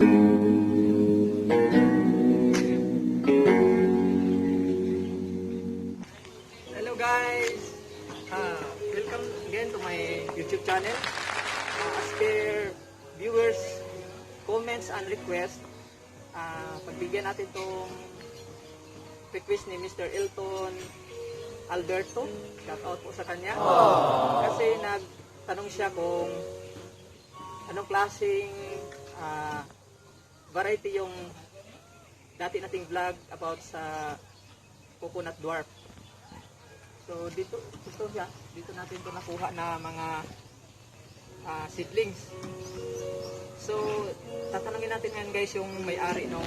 Hello guys! Welcome again to my YouTube channel. As per viewers' comments and request, pagbigyan natin tong request ni Mr. Elton Alberto. Shout out po sa kanya. Kasi nagtanong siya kung anong klaseng variety yung dati nating vlog about sa coconut dwarf. So dito ito siya, dito natin ito nakuha na mga seedlings. So tatanungin natin ngayon, guys, yung may-ari ng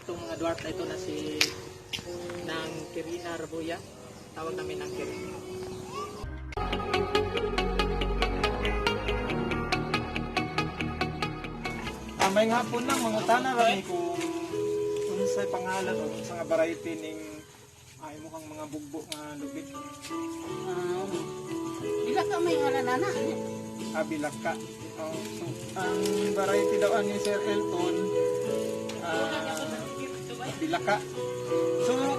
itong mga dwarf na ito na si ng Kirina Rabuya. Tawag namin ng Kirina. May hapon lang, mangutana ra ni kung unsay pangalan o unsa nga variety ning ay mukhang mga bugbo nga lubid. Bila ka may ngalan na. Abilaka. Oh, so ang variety daw ani Sir Elton, bilaka. So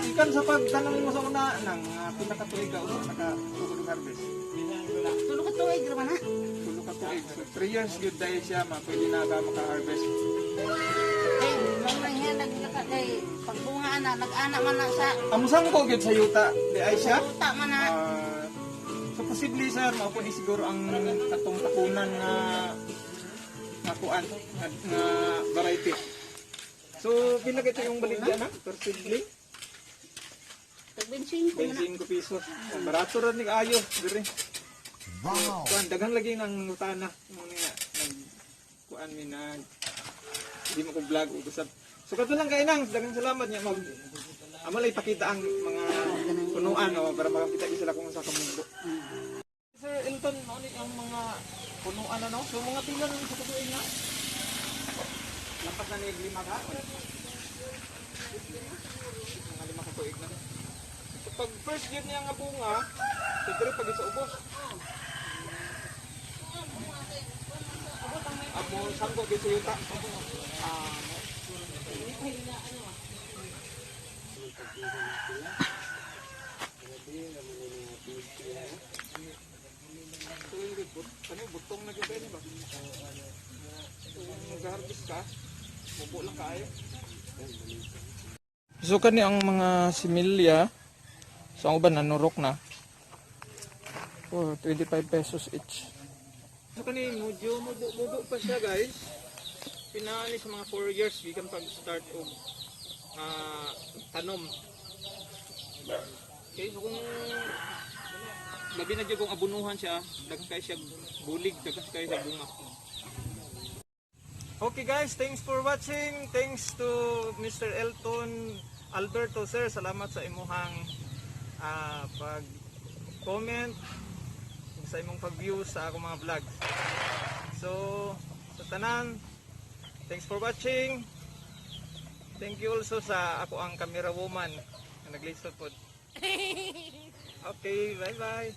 ikan sa pagtanong mo sa una nang pila ka tuig ka usa naka tukod og harvest? Tulo ka tuig ra man na. 3 ka tuig. So 3 years good dahil siya ma pwede na ka maka-harvest. Kay mao nang hiya naglaka kay pagbunga ana nag-ana man na sa Amo ko gyud sa yuta di ay siya. Uta man na. So posible, sir, mao po ni siguro ang katong takunan nga nga kuan nga variety. So pila kito yung baligya na per seedling? Tag 25 man na. 25 pesos. Oh, barato ra ni kaayo dire. Wow. Kuan daghan lagi nang utana mo ni nga nag kuan mi nag di mo ko vlog ug usab. So kadto lang kay nang daghang salamat niya mag amo lang ipakita ang mga punuan, oh, para makakita gyud sila kung sa kamundo. Sir Elton, mao ni ang mga punuan, ano? So mga pila na sa tuig na? Lampas na ni 5 ka? Mga 5 ka tuig na. So pag first year niya nga bunga, so diri pag sa ubos. Amo sangko gyud sa yuta. So yung ano, butong na gyud ba? So kung mag-harvest ka, mubo lang kaayo. So kani ang mga similya. So ang uban nanurok na. Oh, 25 pesos each. So kani medyo mubo-mubo pa siya, guys. Pinaani sa mga 4 years gikan pag start og tanom. Okay, so kung labi na jud kung abunuhan siya, daghan kay siya bulig, daghan kay siya bunga. Okay guys, thanks for watching. Thanks to Mr. Elton Alberto, sir. Salamat sa imuhang pag comment sa imong pag-view sa akong mga vlogs. So, sa tanan, thanks for watching. Thank you also sa ako ang camera woman na naglisod po. Okay, bye-bye.